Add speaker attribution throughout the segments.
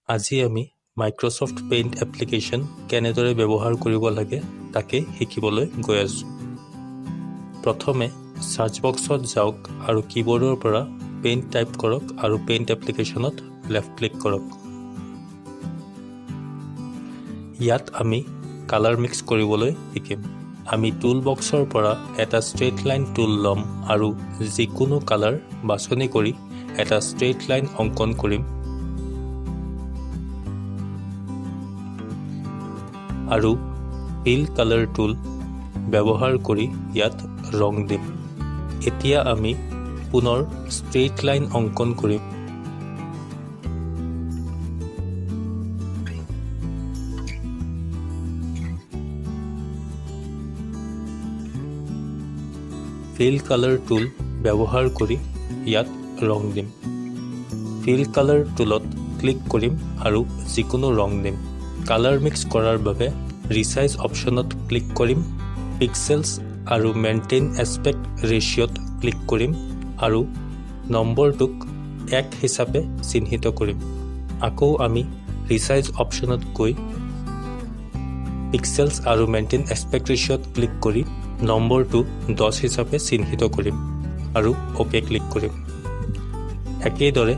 Speaker 1: আজি আমি Microsoft paint application কেনেদৰে ব্যৱহাৰ কৰিব লাগে তাকে শিকিবলৈ গৈ আছোঁ। প্ৰথমে চাৰ্চ বক্সত যাওক আৰু কীবৰ্ডৰ পৰা পেইণ্ট টাইপ কৰক আৰু পেইণ্ট এপ্লিকেশ্যনত লেফ্ট ক্লিক কৰক। ইয়াত আমি কালাৰ মিক্স কৰিবলৈ শিকিম। আমি টুল বক্সৰ পৰা এটা ষ্ট্ৰেইট লাইন টুল ল'ম আৰু যিকোনো কালাৰ বাছনি কৰি এটা ষ্ট্ৰেইট লাইন অংকন কৰিম আৰু ফিল কালাৰ টুল ব্যৱহাৰ কৰি ইয়াত ৰং দিম। এতিয়া আমি পুনৰ ষ্ট্ৰেইট লাইন অংকন কৰিম। ফিল কালাৰ টুল ব্যৱহাৰ কৰি ইয়াত ৰং দিম। ফিল কালাৰ টুলত ক্লিক কৰিম আৰু যিকোনো ৰং দিম। কালাৰ মিক্স কৰাৰ বাবে ৰিচাইজ অপশ্যনত ক্লিক কৰিম, পিক্সেলছ আৰু মেইনটেইন এছপেক্ট ৰেচিঅ'ত ক্লিক কৰিম আৰু নম্বৰটোক 1 হিচাপে চিহ্নিত কৰিম। আকৌ আমি ৰিচাইজ অপশ্যনত গৈ পিক্সেলছ আৰু মেইনটেইন এছপেক্ট ৰেচিঅ'ত ক্লিক কৰি নম্বৰটো 10 হিচাপে চিহ্নিত কৰিম আৰু অ'কে ক্লিক কৰিম। একেদৰে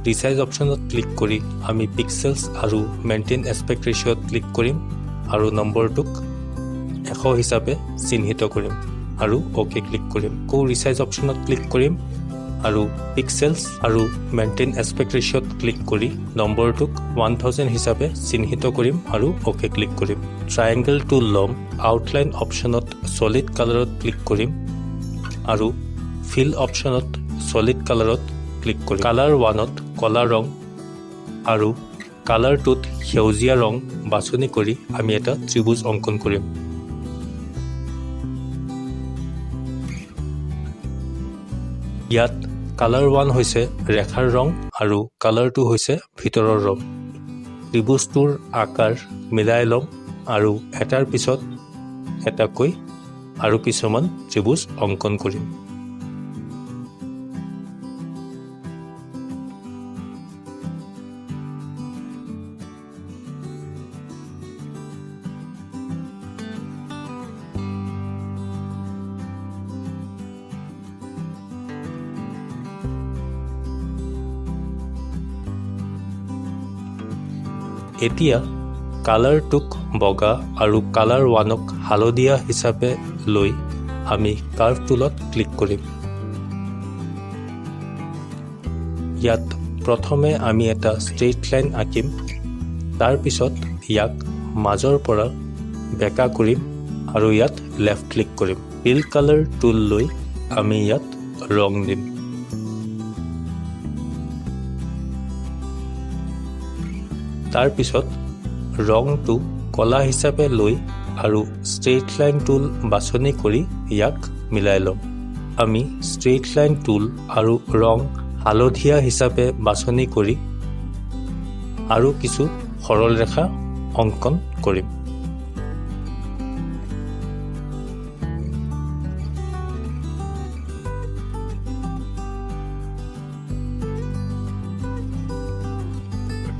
Speaker 1: ৰিচাইজ অপশ্যনত ক্লিক কৰি আমি পিক্সেলছ আৰু মেইনটেইন এছপেক্ট ৰেচিঅ'ত ক্লিক কৰিম আৰু নম্বৰটোক 100 হিচাপে চিহ্নিত কৰিম আৰু অ'কে ক্লিক কৰিম। আকৌ ৰিচাইজ অপশ্যনত ক্লিক কৰিম আৰু পিক্সেলছ আৰু মেইনটেইন এছপেক্ট ৰেচিঅ'ত ক্লিক কৰি নম্বৰটোক 1000 হিচাপে চিহ্নিত কৰিম আৰু অ'কে ক্লিক কৰিম। ট্ৰায়েংগল টুল ল'ম, আউটলাইন অপশ্যনত ছলিড কালাৰত ক্লিক কৰিম আৰু ফিল অপশ্যনত ছলিড কালাৰত ক্লিক কৰিম। কালাৰ 1ত কলা ৰং আৰু কালাৰ 2ত সেউজীয়া ৰং বাছনি কৰি আমি এটা ত্ৰিভুজ অংকন কৰিম। ইয়াত কালাৰ 1 হৈছে ৰেখাৰ ৰং আৰু কালাৰ 2 হৈছে ভিতৰৰ ৰং। ত্ৰিভুজটোৰ আকাৰ মিলাই ল'ম আৰু এটাৰ পিছত এটাকৈ আৰু কিছুমান ত্ৰিভুজ অংকন কৰিম। এতিয়া কালাৰটোক বগা আৰু কালাৰ 1ক হালধীয়া হিচাপে লৈ আমি কাৰ্ভ টুলত ক্লিক কৰিম। ইয়াত প্ৰথমে আমি এটা ষ্ট্ৰেইট লাইন আঁকিম, তাৰপিছত ইয়াক মাজৰ পৰা বেঁকা কৰিম আৰু ইয়াত লেফ্ট ক্লিক কৰিম। ফিল কালাৰ টুল লৈ আমি ইয়াত ৰং দিম। তাৰপিছত ৰংটো কলা হিচাপে লৈ আৰু ষ্ট্ৰেইট লাইন টুল বাছনি কৰি ইয়াক মিলাই ল'ম। আমি ষ্ট্ৰেইট লাইন টুল আৰু ৰং হালধীয়া হিচাপে বাছনি কৰি আৰু কিছু সৰল ৰেখা অংকন কৰিম।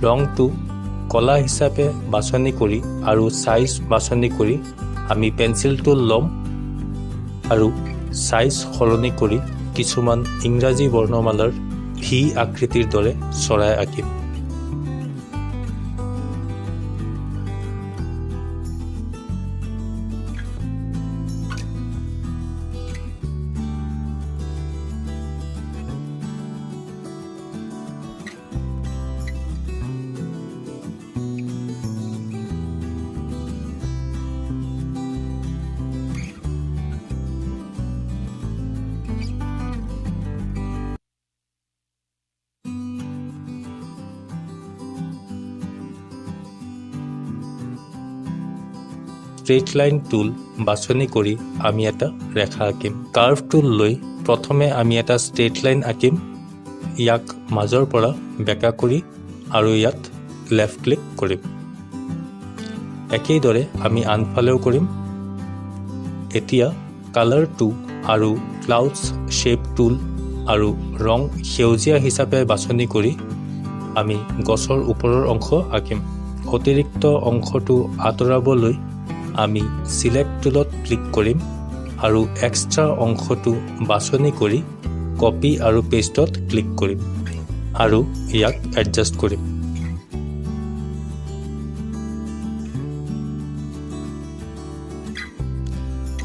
Speaker 1: ৰংটো কলা হিচাপে বাছনি কৰি আৰু চাইজ বাছনি কৰি আমি পেঞ্চিল টুল ল'ম আৰু চাইজ সলনি কৰি কিছুমান ইংৰাজী বৰ্ণমালাৰ ভি আকৃতিৰ দৰে চৰাই আঁকিম। ষ্ট্ৰেইট লাইন টুল বাছনি কৰি আমি এটা ৰেখা আঁকিম। কাৰ্ভ টুল লৈ প্ৰথমে আমি এটা ষ্ট্ৰেইট লাইন আঁকিম, ইয়াক মাজৰ পৰা বেঁকা কৰি আৰু ইয়াত লেফ্ট ক্লিক কৰিম। একেদৰে আমি আনফালেও কৰিম। এতিয়া কালাৰ 2 আৰু ক্লাউডছ শ্বেপ টুল আৰু ৰং সেউজীয়া হিচাপে বাছনি কৰি আমি গছৰ ওপৰৰ অংশ আঁকিম। অতিৰিক্ত অংশটো আঁতৰাবলৈ আমি চিলেক্ট টুলত ক্লিক কৰিম আৰু এক্সট্ৰা অংশটো বাছনি কৰি কপি আৰু পেষ্টত ক্লিক কৰিম আৰু ইয়াক এডজাষ্ট কৰিম।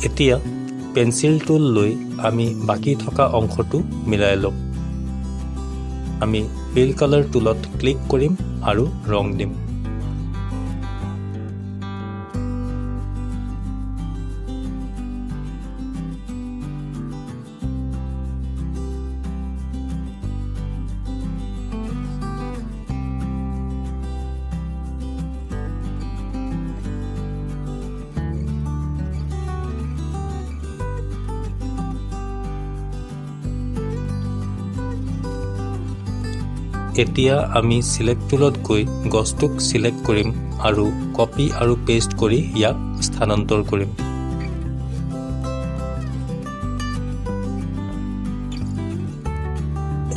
Speaker 1: এতিয়া পেঞ্চিল টুল লৈ আমি বাকী থকা অংশটো মিলাই ল'ম। আমি ফিল কালাৰ টুলত ক্লিক কৰিম আৰু ৰং দিম। এতিয়া আমি সিলেক্ট টুলত গৈ গছটোক সিলেক্ট কৰিম আৰু কপি আৰু পেষ্ট কৰি ইয়াক স্থানান্তৰ কৰিম।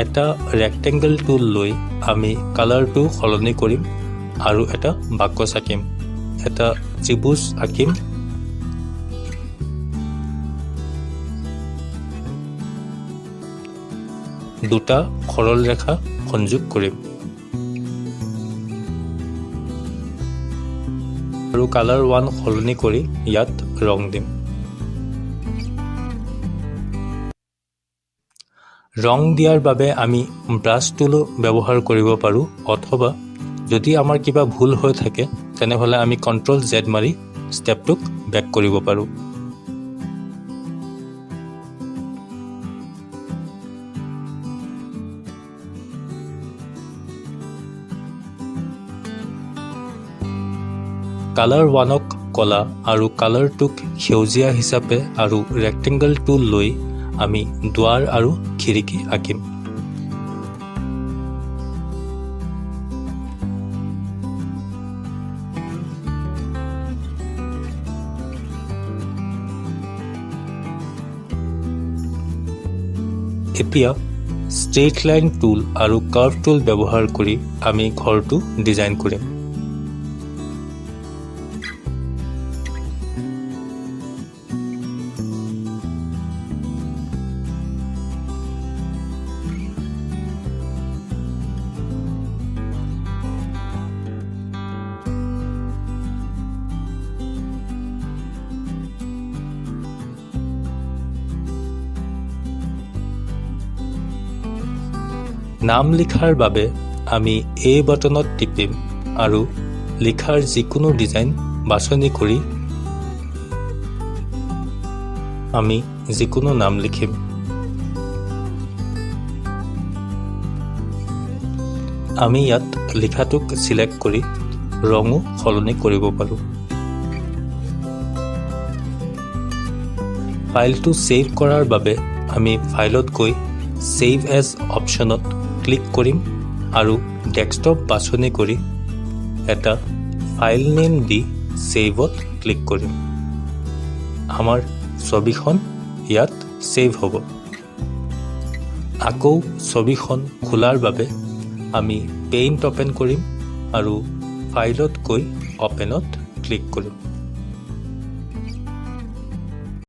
Speaker 1: এটা ৰেক্টেংগল টুল লৈ আমি কালাৰটো সলনি কৰিম আৰু এটা বাকচ আঁকিম, এটা ত্ৰিভুজ আঁকিম। দুটা সৰল ৰেখা সংযোগ কৰিম আৰু কালাৰ 1 সলনি কৰি ইয়াত ৰং দিম। ৰং দিয়াৰ বাবে আমি ব্ৰাছ টুলো ব্যৱহাৰ কৰিব পাৰোঁ, অথবা যদি আমাৰ কিবা ভুল হৈ থাকে তেনেহ'লে আমি কণ্ট্ৰল জেড মাৰি ষ্টেপটোক বেক কৰিব পাৰোঁ। কালাৰ 1ক কলা আৰু কালাৰ 2ক সেউজীয়া হিচাপে আৰু ৰেক্টেংগল টুল লৈ আমি দুৱাৰ আৰু খিৰিকী আঁকিম। এতিয়া ষ্ট্ৰেইট লাইন টুল আৰু কাৰ্ভ টুল ব্যৱহাৰ কৰি আমি ঘৰটো ডিজাইন কৰিম। নাম লিখাৰ বাবে আমি এই বাটনত টিপিম আৰু লিখাৰ যিকোনো ডিজাইন বাছনি কৰি আমি যিকোনো নাম লিখিম। আমি ইয়াত লিখাটোক সিলেক্ট কৰি ৰঙো সলনি কৰিব পাৰোঁ। ফাইলটো ছেভ কৰাৰ বাবে আমি ফাইলত গৈ ছেভ এজ অপশ্যনত ক্লিক কৰিম আৰু ডেস্কটপ বাছনি কৰি এটা ফাইল নেম দি ছেভত ক্লিক কৰিম। আমাৰ ছবিখন ইয়াত ছেভ হ'ব। আকৌ ছবিখন খোলাৰ বাবে আমি পেইণ্ট অপেন কৰিম আৰু ফাইলত গৈ অপেনত ক্লিক কৰিম।